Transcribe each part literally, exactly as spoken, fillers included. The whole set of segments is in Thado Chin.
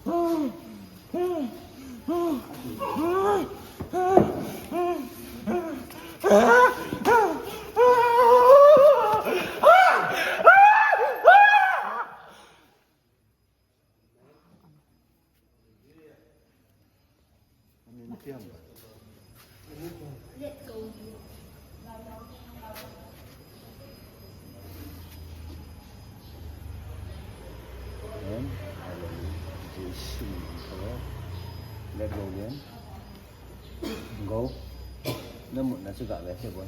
Amen. Hallelujah. Jesu min in. Let go again. Go. Na mutna chu ga ve te boy.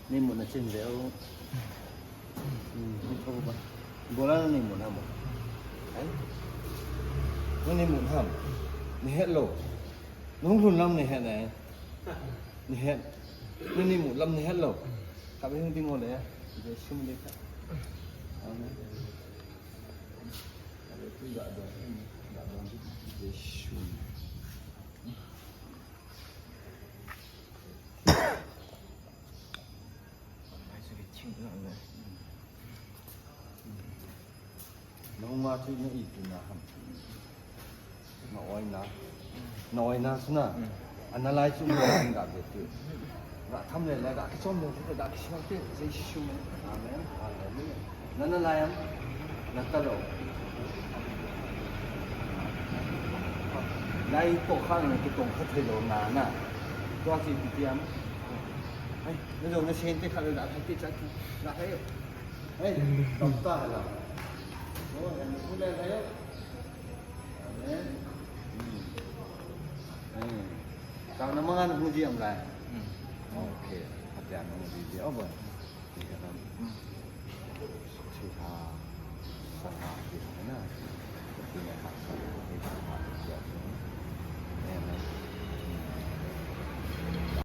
Ni mutna chin ve o. Hmm, ni tho ba. Bola na ni mutna mo. Ai. Na ni mutna ham. Ni het lou. Nung lhun lam ni het ne. Ni het. Ni ni mut lam ni het lou. Ka be hung ding o le. Jesu min le ka. Amen. Ka be tu ga do. Ga do Jesu. Na hunga chu na ipi na ham. Na oina. Na oina chu na. Analyze chu na ga ve tu. Ga tham le le, ga kichom le le, ga kisol te. Jesu min. Amen. Hallelujah. Na na lai am. Na ta lou. Lai to kha na kitong kha thei lou na na. Tua chi ipi ti am. Ai, na jo na sen te kha le, ga khai te cha ki. Ga khai yo. Ei, doctor hala. Oh, en ku le la yo. Amen. Hmm. Hmm. Tang na manga na hung ji am lai. Hmm. Okay. Atia na hung ji ji. Oh, boy. Ti ka tam. Hmm.